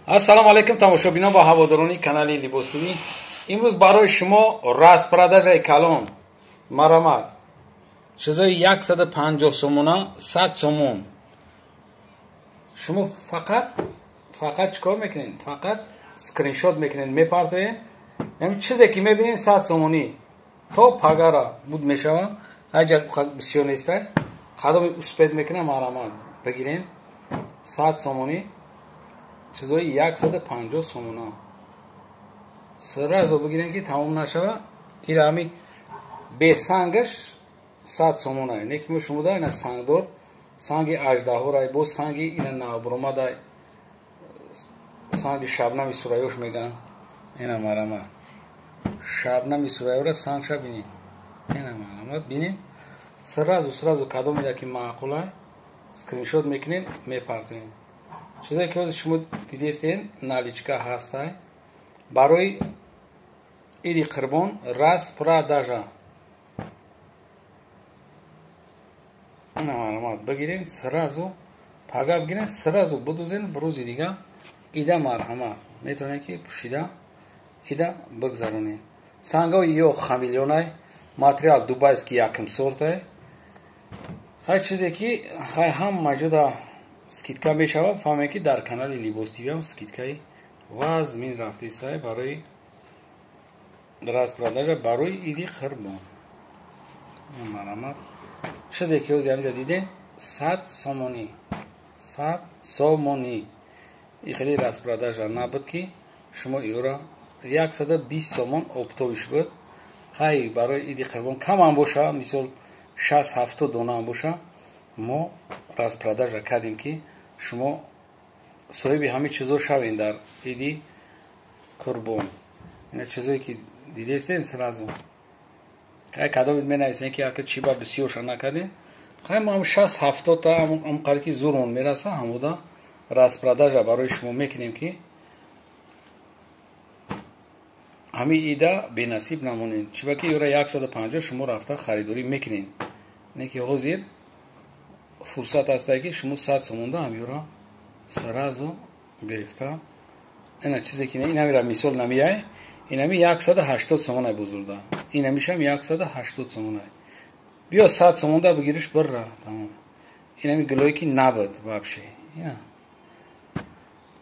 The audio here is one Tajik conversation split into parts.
Ассалому алайкум тамошобинон ва ҳаводорони канали Либос ТВ. Имрӯз барои шумо распродажаи калон. Марамат. Чизои 150 сомона 100 сомон. Шумо фақат чикор мекунед? Фақат скриншот мекунед, мепартоед. Ҳамин чизе ки мебинед 100 сомонӣ то пагара буд мешава. Ҳаҷа бисёр нестай. Қадоми успед мекунам, марамат бигирен. 100 сомонӣ. Чизои 150 сомона. Сразу бигирен ки тамом нашава. Ира ҳами бесангаш 100 сомона. Не ки мо шумо да ина сангдор, санги аждаҳорай, боз санги ина навбуромадай, санги шабнами сурайёш меган. Ина марама. Шабнами сурайёра сангша бинед. Ина марама бинед. Сразу кадомеда ки маъқулай, скриншот мекунед, мепартоед. Чизое ки ҳозир шумо дидестен, наличка ҳастай. Барои иди қурбон распродажа. Ина маълумот бигирен, сразу пага бигирен, сразу будузен, рӯзи дига ида марҳамат. Метавонед ки пӯшида ида бигзаронед. Сангҳои ё хамелеонай, материал дубайский якм сортай. Хай чизе ки хай ҳама ҷода скидка мешавад, фаҳмед ки дар канали Либос ТВ ҳам скидкаи вазмин рафтаистай барои распродажа барои иди қурбон. Марамат. Чизе ки ҳозир ҳамида дидем 100 сомонӣ. 100 сомонӣ. И хеле распродажа набуд ки шумо иёра 120 сомон оптовиш буд. Хай барои иди қурбон камам боша, мисол 60-70 донаам боша, мо распродажа кардем ки шумо соҳиби ҳамин чизо шавед дар иди қурбон. Ина чизое ки дидестен сразу. Хай кадомед менависен ки ака чи ба бисёрша накардем. Хай мо ҳам 60-70 та ҳам қариб ки зурмон мераса, ҳамуда распродажа барои шумо мекунем ки ҳамин ида бенасиб намонед. Чиба ки ёра 150 шумо рафта харидорӣ мекунед. Не ки ҳозир фурсат ҳастай ки шумо 100 сомонда ҳамёра сразу гирифта. Ина чизе ки инамира мисол намияй, инами 180 сомонай бузурда. Инамишам 180 сомонай. Биё 100 сомонда бигириш бирра, тамом. Инами гилое ки набуд вообще. Ина.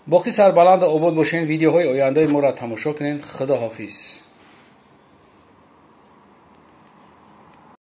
Боқӣ сарбаланд обод бошен, видеоҳои ояндаи моро тамошо кунед. Худо ҳофиз.